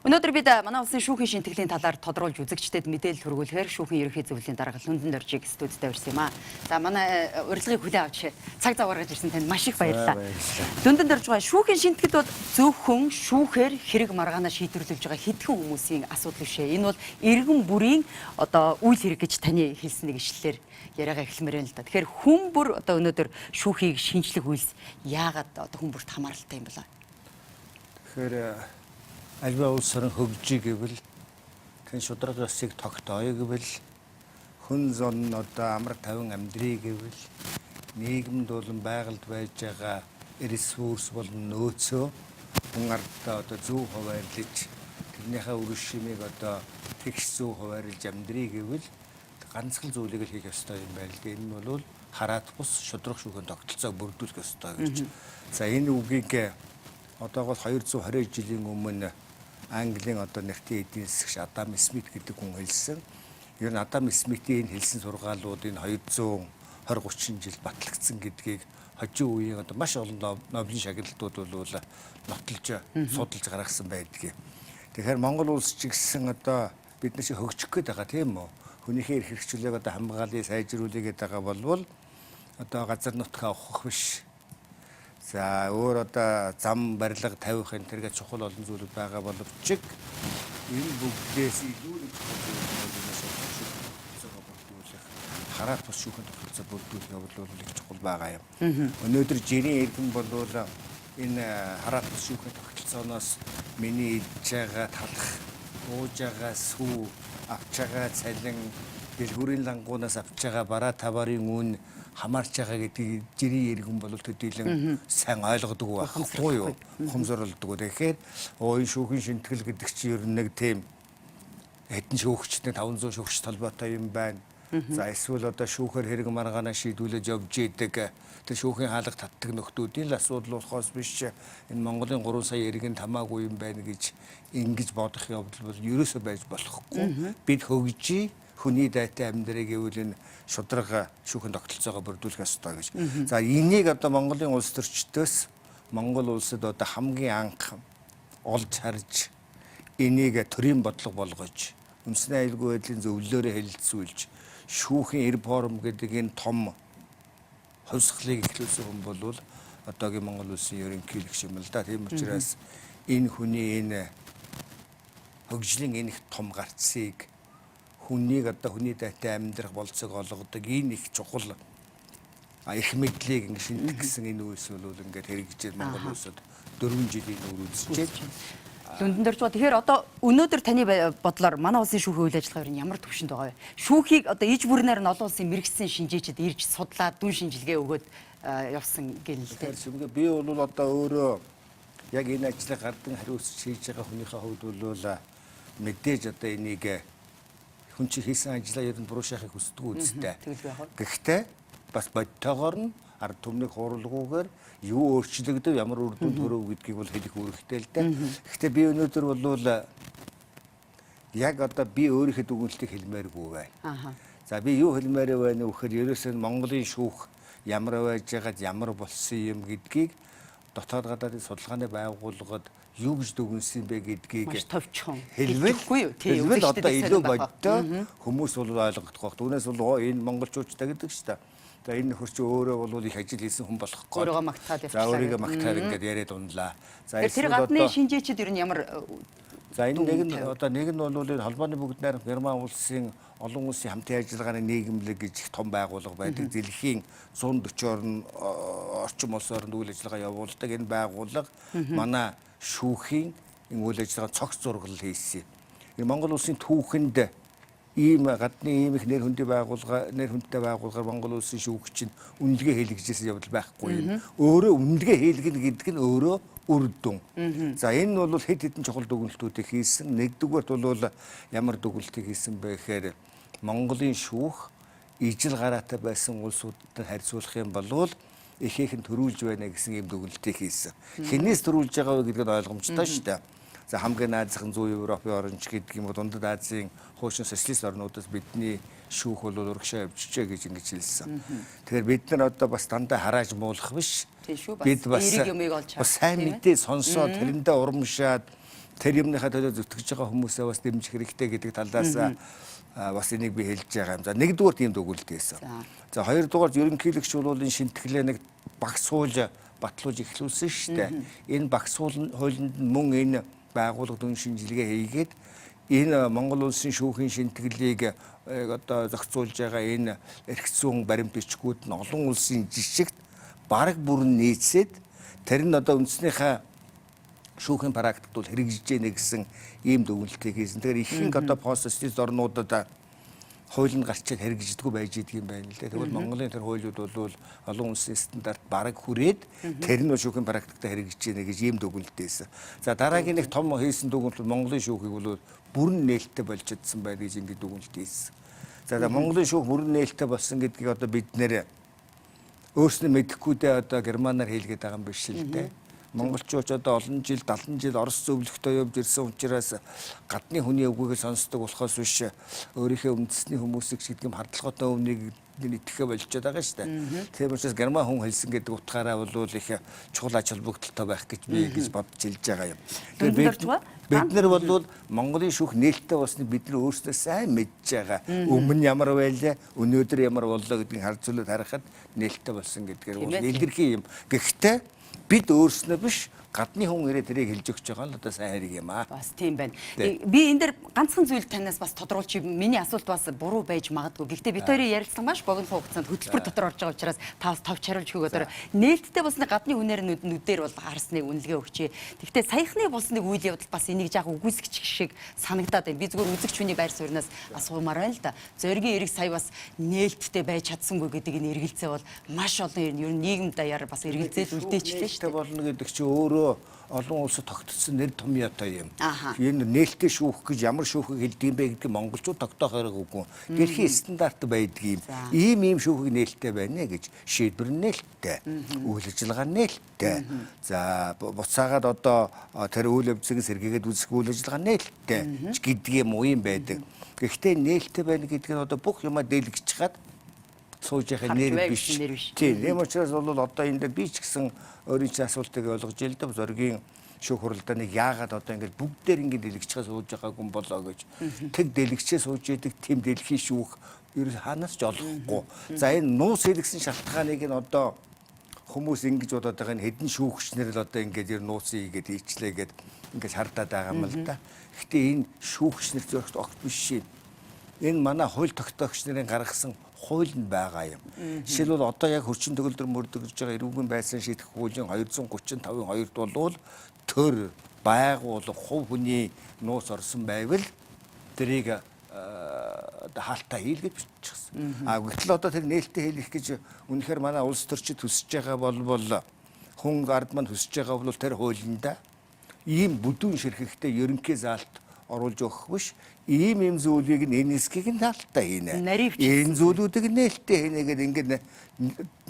Өнөөдөр бид манай улсын шүүхийн шинтгэлийн талаар тодруулж үзэгчдэд мэдээлэл хүргүүлэхээр шүүхийн ерөнхий зөвлөлийн дарга Лүндэн Доржийг студид тавьсан юм аа. За, манай урилгыг хүлээн авч цаг зав гаргаж ирсэн танд маш их баярлалаа. Лүндэн Доржгаа, шүүхийн шинтгэл бол зөвхөн шүүхээр хэрэг маргаанаа шийдвэрлэж байгаа хэдхэн хүмүүсийн асуудал биш ээ. Энэ бол иргэн бүрийн одоо үйл хэрэг гэж таны хэлсэн нэг ишлэлээр яриагаа эхлэмээр байна л да. Тэгэхээр хүн бүр одоо өнөөдөр шүүхийг шинжлэх үйлс яагаад одоо хүн бүрт хамааралтай юм бэ? Тэгэхээр аливаа улс орон хөгжий гэвэл, тэн шударга ёсыг тогтооё гэвэл, хүн зун нь одоо амар тайван амьдрий гэвэл, нийгэмд болон байгальд байж байгаа ресурс болон нөөцөө хүн ардаа одоо зөв хуваарлаж, тэрнийхээ үр шимийг одоо тэгш зөв хуваарлаж амьдрий гэвэл ганцхан зүйлийг л хийх ёстой юм байна л да. Энэ нь бол хараат бус шударга шүүхийн тогтолцоог бүрдүүлэх ёстой гэж. За, энэ үгийг одоогоос 220 жилийн өмнө Английн одоо нэртэй эдийн засагч Адам Смит гэдэг хүн хэлсэн. Ер нь Адам Смитийн энэ хэлсэн сургаалууд энэ 220 30 жил батлагдсан гэдгийг хожим үеийн одоо маш олон номлын шагналтууд бол нотолж, судалж гаргасан байдгийг. Тэгэхээр Монгол улс ч гэсэн одоо бид нар шиг хөгжих гээд байгаа, тийм үү? Хүнийхээ эрх хэрэгчлээг одоо хамгаалъя, сайжруулъя гэдэг байгаа болвол одоо газар нутгаа авах биш. За, өөр одоо зам барилга тавих энэ тэргээ чухал олон зүйлүүд байгаа боловч энэ бүгдээс илүү нэг чухал зүйл бол энэ шүүхийн бүрдүүлэх, хараат бус шүүхийн тогтолцоо бүрдүүлэх явдал бол их чухал байгаа юм. Өнөөдөр жирийн иргэн болвол энэ хараат бус шүүхийн тогтолцооноос миний идж байгаа талах, ууж байгаа сүү, авч байгаа цалин, дэлгүүрийн лангуунаас авч байгаа бараа таварын үн хамаарч байгаа гэдгийг жирийн иргэн бол төдийлөн сайн ойлгодог байхгүй юу? Ухамсарлдаг. Тэгэхээр энэ шүүхийн шинтгэл гэдэг чинь ер нь нэг тийм хэдэн шүүгчтэй 500 шүүгч толботой юм байна. За, эсвэл одоо шүүхээр хэрэг маргаанаа шийдвүлэж явж идэг тэр шүүхийн хаалга татдаг нөхдүүдийн л асуудал болохоос биш, энэ Монголын 3 сая иргэн тамаагүй юм байна гэж ингэж бодох явдал бол ерөөсөө байж болохгүй. Бид хөгжий, хүний дайтай амьдрыг гэвэл энэ шударга шүүхэн тогтолцоогоо бүрдүүлэх ёстой гэж. За, энийг одоо Монголын улс төрчдөөс Монгол улсад одоо хамгийн анх олж харж, энийг төрийн бодлого болгож, үндэсний аюулгүй байдлын зөвлөлөөрөө хэлэлцүүлж, шүүхийн реформ гэдэг энэ том хувьсгалыг эхлүүлсэн хүн бол одоогийн Монгол улсын ерөнхийлөгч юм л да. Тийм учраас энэ хүний энэ хөгжлийн энэ их том гарцыг, хүнийг одоо хүний дайтай амьдрах болцоог олгодог энэ их чухал их мэдлийг ингэ шинтгэх гэсэн энэ үйлс бол ингээд хэрэгжиж Монгол улсад 4 жилийн нүүр үзчихээд. Лүндэн Доржгаа, тэгэхээр одоо өнөөдөр таны бодлоор манай улсын шүүхийн үйл ажиллагаа ер нь ямар түвшинд байгаа вэ? Шүүхийг одоо иж бүрнээр нь олон улсын мэргэжсэн шинжээчид ирж судлаад, дүн шинжилгээ өгөөд явсан гэл л дээ. Тэгэхээр би бол одоо өөрөө яг энэ ажлыг гардан хариуцж хийж байгаа хүнийхээ хувьд бол мэдээж одоо энийг хүн чи хийсэн ажлаа ер нь буруу шахахыг хүсдэг үстэй. Гэхдээ бас бодтойгоор нь ард түмнийг хуурлгүйгээр юу өөрчлөгдөв, ямар үр дүнд хүрөв гэдгийг бол хэлэх үүрэгтэй л дээ. Гэхдээ би өнөөдөр бол яг одоо би өөрийнхөө дүгнэлтийг хэлмээргүй байна. За, би юу хэлмээр байна вэ гэхээр ерөөсөө Монголын шүүх ямар байж байгаад ямар болсон юм гэдгийг дотоод гадаадын судалгааны байгууллагад юу гэж дүгнсэн бэ гэдгийг маш товчхон хэлвэл хэлвэл одоо илүү бодтой хүмүүс бол ойлгох байх. Түүнээс бол энэ монголчуудтай гэдэг шүү дээ. За, энэ нөхөр чи өөрөө бол их ажил хийсэн хүн болохгүй. Өөрийгөө магтаад явчихлаа. За, өөрийгөө магтаад ингээд яриад унлаа. За, тэр гадны шинжээчид ер нь ямар За, энэ нэг нь одоо нэг нь бол энэ холбооны бүгд найрамдах Герман улсын олон улсын хамтын ажиллагааны нийгэмлэг гэж их том байгууллага байдаг. Дэлхийн 140 орн орчим улс оронд үйл ажиллагаа явуулдаг энэ байгууллага манай шүүхийн энэ үйл ажиллагаа цогц зураглал хийсэн. Энэ Монгол улсын түүхэнд ийм гадны ийм их нэр хүндийн байгууллага, нэр хүндтэй байгууллагаар Монгол улсын шүүгч нь үнэлгээ хийлгэжсэн явдал байхгүй юм. Өөрөө үнэлгээ хийлгэнэ гэдэг нь өөрөө үр дүн. За, энэ нь бол хэд хэдэн чухал дүгнэлтүүдийг хийсэн. Нэгдүгээрт бол ямар дүгнэлтийг хийсэн бэ гэхээр Монголын шүүх ижил гараатай байсан улсуудтай харьцуулах юм бол ихээхэн төрүүлж байна гэсэн ийм дүгнэлтийг хийсэн. Хэнээс төрүүлж байгаа вэ гэдэг нь ойлгомжтой шүү дээ. За, хамгийн наазах нь зүүн Европын орнч гэдэг юм уу, Дундад Азийн хуучин социалист орнуудаас бидний шүүх бол урагшаа явжжээ гэж ингэж хэлсэн. Тэгэхээр бид нар одоо бас дандаа харааж муулах биш. Бид бас эерэг юмыг олж бас сайн мэдээ сонсоод тэрэндээ урамшаад Тэр юмныхаа төлөө зүтгэж байгаа хүмүүсээ бас дэмжих хэрэгтэй гэдэг талаас бас энийг би хэлж байгаа юм. За, нэгдүгээр тийм дүгнэлт хийсэн. За, хоёрдугаар ерөнхийлөгч бол энэ шинтгэлээ нэг багц хууль батлуулж эхлүүлсэн шүү дээ. Энэ багц хуулинд мөн энэ байгууллага дүн шинжилгээ хийгээд энэ Монгол улсын шүүхийн шинтгэлийг одоо зохицуулж байгаа энэ эрх зүйн баримт бичгүүд нь олон улсын жишгт бараг бүрэн нийцээд тэр нь одоо үндснийхээ шүүхийн практикт бол хэрэгжиж гэнэ гэсэн ийм дүгнэлтийг хийсэн. Тэгэхээр ихэнх одоо постсоциалист орнуудад хууль нь гарчаад хэрэгждэггүй байж идэг юм байна л дээ. Тэгвэл Монголын тэр хуулиуд бол олон улсын стандарт бараг хүрээд тэр нь шүүхийн практикт хэрэгжиж гэнэ гэж ийм дүгнэлт хийсэн. За, дараагийн нэг том хийсэн дүгнэлт Монголын шүүхийг бол бүрэн нээлттэй болж чадсан байна гэж ингэж дүгнэлт хийсэн. За, Монголын шүүх бүрэн нээлттэй болсон гэдгийг одоо бид нэр өөрснөө мэдэхгүй дээ, одоо германаар хийлгээд байгаа юм биш л дээ. Монголчууд одоо олон жил 70 жил Орос зөвлөгтөө явж ирсэн учраас гадны хүний үгийг сонсдог болохоос биш өөрийнхөө үндэсний хүмүүсийг ч гэдэг юм хардлагатай өмнөнийг итгэхэ болчиход байгаа шүү дээ. Тийм учраас герман хүн хэлсэн гэдэг утгаараа бол их чухал ач холбогдолтой байх гэж би гэж бодож хэлж байгаа юм. Тэгэхээр бид нар бол Монголын шүүх нээлттэй болсныг бид нар өөрсдөө сайн мэдж байгаа. Өмнө нь ямар байлаа, өнөөдөр ямар боллоо гэдгийг харьцуулаад харахад нээлттэй болсон гэдгээр бол илэрхий юм. Гэхдээ бид өөрснөө биш, гадны хүн ирээ тэрийг хэлж өгч байгаа нь одоо сайн хэрэг юм аа. Бас тийм байна. Би энэ дээр ганцхан зүйл танаас бас тодруулчих. Миний асуулт бас буруу байж магадгүй. Гэхдээ бид хоёрын ярилцлага маш богино хугацаанд хөтөлбөр дотор орж байгаа учраас та бас товч хариулж өгөх өдөр нээлттэй болсны гадны хүнээр нүдээр бол харсныг үнэлгээ өгчээ. Гэхдээ саяхны болсныг үйл явдал бас энийг жаахан үгүйсгэх шиг санагдаад байна. Би зүгээр үзэгч хүний байр сууриас асуумаар байна л да. Зоригийн эрэг сая бас нээлттэй байж чадсангүй гэдэг энэ эргэлзээ бол маш олон ер нь нийгэм даяар бас эргэлзээл үлдээчлээ шүү дээ. Болно гэдэг чи өөрөө олон улсад тогтцсон нэр томьёотой юм. Энэ нээлттэй шүүх гэж ямар шүүхийг хэлдэг юм бэ гэдгийг монголчууд тогтоох хэрэг үгүй. Дэлхийн стандарт байдаг юм. Ийм шүүхийг нээлттэй байна гэж шийдвэр нээлттэй, үйл ажиллагаа нээлттэй. За, буцаагаад одоо тэр үйл явдлыг сэргээгээд үзэх үйл ажиллагаа нээлттэй гэдэг юм уу юм байдаг. Гэхдээ нээлттэй байна гэдэг нь одоо бүх юмаа дэлгэж хаад сууж яхах нэр биш. Тийм учраас бол одоо энэ дээр би ч гэсэн өөрийн чинь асуултыг ойлгож ил дээ. Зоригийн шүүх хуралдааныг яагаад одоо ингэж бүгдээр ингэ дэлгчгээ сууж байгаагүй болоо гэж. Тэг дэлгчээ сууж идэг тийм дэлхийн шүүх ер нь хаанаас ч олохгүй. За, энэ нуус хэлгсэн шалтгааныг нь одоо хүмүүс ингэж бодоод байгаа нь хэдэн шүүгчнэр л одоо ингэж ер нууц хийгээд хийчлээ гэд ингэж хардаад байгаа юм л да. Гэхдээ энэ шүүгчнэр зөрөгт огт биш юм. Энэ манай хууль тогтоогч нарын гаргасан хууль нь байгаа юм. Жишээлбэл одоо яг хүчин төгөлдөр мөрдөгдөж байгаа эрүүгийн байцаан шийдэх хуулийн 235-ын 2-д бол төр байгууллага хувь хүний нууц орсон байвал тэрийг одоо хаалтаа хийлгэж биччихсэн. А гэтэл одоо тэр нээлттэй хийлгэх гэж үнэхээр манай улс төрчид хүсэж байгаа бол хүн ард манд хүсэж байгаа бол тэр хуулиндаа ийм бүдүүн ширхэгтэй ерөнхий заалт оруулж өгөх биш, ийм ийм зүйлийг нь энэ хэсгийг нь хаалтаа хийнэ. Энэ зүйлүүдийг нээлттэй хийнэ гэдэг ингээд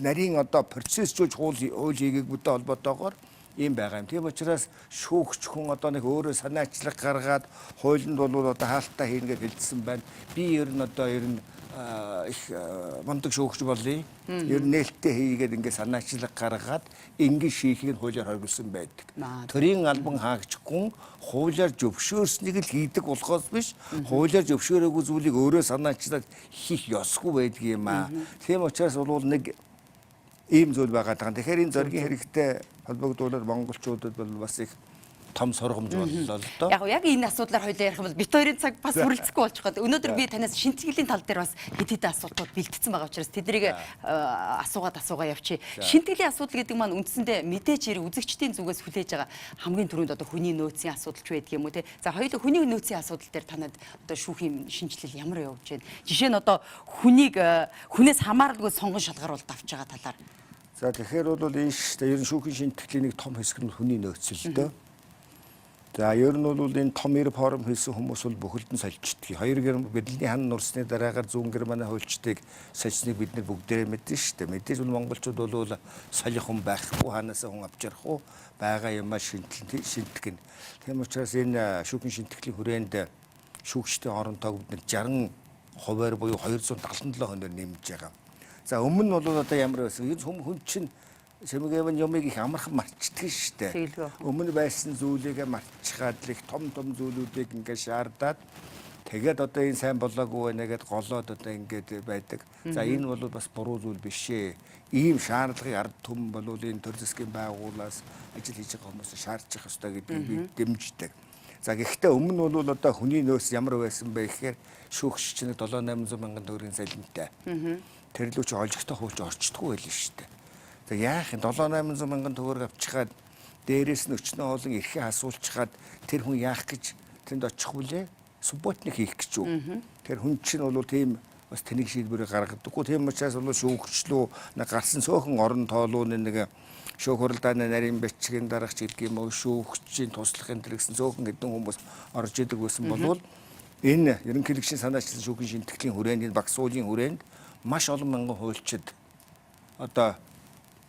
нарийн одоо процессжүүлж хууль хийгээгүйтэй холбоотойгоор ийм байгаа юм. Тийм учраас шүүгч хүн одоо нэг өөрөө санаачлаг гаргаад хуулинд бол одоо хаалтаа хийнэ гэж хэлсэн байна. Би ер нь одоо ер нь их мундаг шүүгч болъё. Ер нь нээлттэй хийгээд ингээд санаачлаг гаргаад ингэж шийхийг нь хуулиар хоригдсон байдаг. Төрийн албан хаагч хүн хуулиар зөвшөөрснийг л хийдэг болохоос биш, хуулиар зөвшөөрөөгүй зүйлийг өөрөө санаачлаад хийх ёсгүй байдаг юм аа. Тийм учраас бол нэг ийм зүйл байгаа даа. Тэгэхээр энэ зоригийн хэрэгтэй холбогдуулаад монголчуудад бол бас их том сургамж боллоо л доо. Яг энэ асуудлаар хоёлаа ярих юм бол бит хоёрын цаг бас хүрэлцэхгүй болчих гоо. Өнөөдөр би танаас шинтгэлийн тал дээр бас хэд хэдэн асуултууд бэлтгэсэн байгаа учраас тэднийг асуугаа явчих. Шинтгэлийн асуудал гэдэг маань үндсэндээ мэдээж хэрэг үзэгчдийн зүгээс хүлээж байгаа хамгийн түрүүнд одоо хүний нөөцийн асуудал ч байдаг юм уу те. За, хоёулаа хүний нөөцийн асуудал дээр танад одоо шүүхийн шинжилэл ямар явж байна? Жишээ нь одоо хүнийг хүнээс хамааралгүй сонгон шалгаруулалт авч байгаа талаар. За, тэгэхээр бол энэ шүү дээ. Ер нь шүүхийн шинтгэлийн нэг том хэсэг нь хүний нөөц л дөө. За, ер нь бол энэ том реформ хийсэн хүмүүс бол бүхэлд нь сольчдөг. Хоёр Берлиний хан нурсны дараагаар зүүн Германы хуульчдыг сольсныг бид нар бүгдээрээ мэднэ шүү дээ. Мэдээж бол монголчууд бол солих хүн байхгүй, ханаасаа хүн авчрах уу байгаа юмаа шинтгэн. Тийм учраас энэ шүүхийн шинтгэлийн хүрээнд шүүгчдийн орон тоог бид нар 60% буюу 277 хүнээр нэмж байгаа. За, өмнө нь бол одоо ямар байсан? Энэ хүн чинь Чимэгэвэн юмыг их амархан мартчихдаг шүү дээ. Тэгэлгүй бахан. Өмнө байсан зүйлийгээ мартчихад л их том том зүйлүүдийг ингээд шаардаад тэгээд одоо энэ сайн болоогүй байна гэд голоод одоо ингээд байдаг. За энэ бол бас буруу зүйл биш ээ. Ийм шаардлагыг ард түмэн болвол энэ төр засгийн байгууллагаас ажил хийж байгаа хүмүүс шаардчих ёстой гэдгийг би дэмждэг. За гэхдээ өмнө нь бол одоо хүний нөөц ямар байсан бэ гэхээр шүүгч чинь 7 800 мянган төгрөгийн цалинтай. Тэр лүү чи олжигтой хууч орчдгүй байлаа шүү дээ. За яах юм 7 800 мянган төгрөг авчихад дээрээс нь өчнөө олон эрхээ асуулчихад тэр хүн яах гэж тэнд очих вүлээ? Субботник хийх гэж үү? Тэр хүн чинь бол тийм бас тэнэг шийдвэрийг гаргадаггүй. Тийм учраас бол шүүгчлүү нэг гарсан цөөхөн орон тоолууны нэг шүүх хуралдааны нарийн бичгийн дарагч гэдэг юм уу шүүгчийн туслах энэ төр гэсэн цөөхөн хэдэн хүмүүс орж идэг байсан болвол энэ ерөнхийлөгчийн санаачлан шүүхийн шинтгэлийн хүрээнд энэ багц суулийн хүрээнд маш олон мянган хуульчид одоо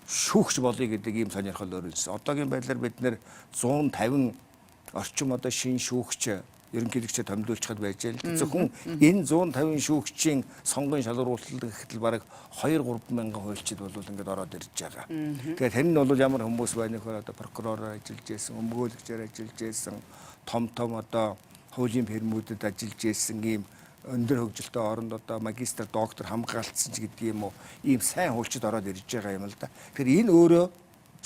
шүүгч болъё гэдэг ийм сонирхол өрнөсөн. Одоогийн байдлаар бид нэр 150 орчим одоо шин шүүгч ерөнхийлөгчөд томилуулчихад байж л. Зөвхөн энэ 150 шүүгчийн сонгон шалгаруулалт гэхэд л бараг 2 3 мянган хуульчид бол ингээд ороод ирж байгаа. Тэгэхээр тань нь бол ямар хүмүүс байна гэхээр одоо прокуророор ажиллаж байсан, өмгөөлөгчөөр ажиллаж байсан, том том одоо хуулийн фирмүүдэд ажиллаж байсан ийм өндөр хөгжилтэй оронд одоо магистр, доктор хамгаалцсан ч гэдэг юм уу ийм сайн хуульчид ороод ирж байгаа юм л да. Тэгэхээр энэ өөрөө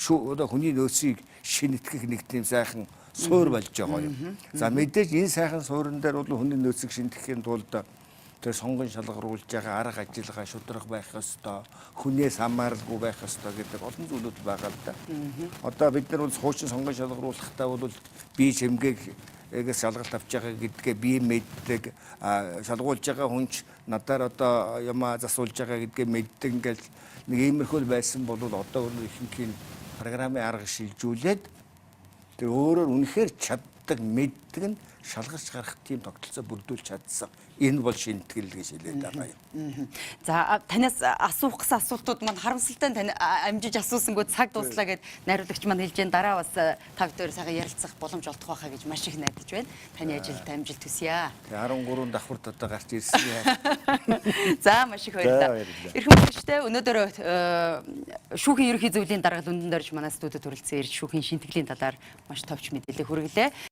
шүү одоо хүний нөөцийг шинэтгэх нэг тийм сайхан суур болж байгаа юм. За мэдээж энэ сайхан суурин дээр бол хүний нөөцийг шинэтгэхийн тулд тэр сонгон шалгаруулж байгаа арга ажиллагаа шударга байх ёстой, хүнээс хамааралгүй байх ёстой гэдэг олон зүйлүүд байгаа л да. Одоо бид нар бол хуучин сонгон шалгаруулахдаа бол би чимгээг эгээс шалгалт авч байгаа гэдгээ би мэддэг, шалгуулж байгаа хүн ч надаар одоо юмаа засуулж байгаа гэдгээ мэддэг ингээл нэг иймэрхүү л байсан бол одоо өөр ихэнх нь программын арга шилжүүлээд тэр өөрөөр үнэхээр чаддаг, мэддэг нь шалгарч гарах тийм тогтолцоо бүрдүүлж чадсан. Энэ бол шинэтгэл гэж хэлээд байгаа юм. За танаас асуух гэсэн асуултууд маань харамсалтай нь тань амжиж асуусангүй цаг дууслаа гэд найруулагч маань хэлж जैन дараа бас та бүхэн сайхан ярилцах боломж олдох байхаа гэж маш их найдаж байна. Таны ажилд амжилт хүсье. Тэгээ 13 давхарт одоо гарч ирсэн юм. За маш их баярлалаа. Баярлалаа. Эрхэм үзэгчдээ өнөөдөр шүүхийн ерөнхий зөвлөлийн дарга Лүндэн дорж манай студид хүрэлцэн ирж шүүхийн шинтгэлийн талаар маш товч мэдээлэл хүргэлээ.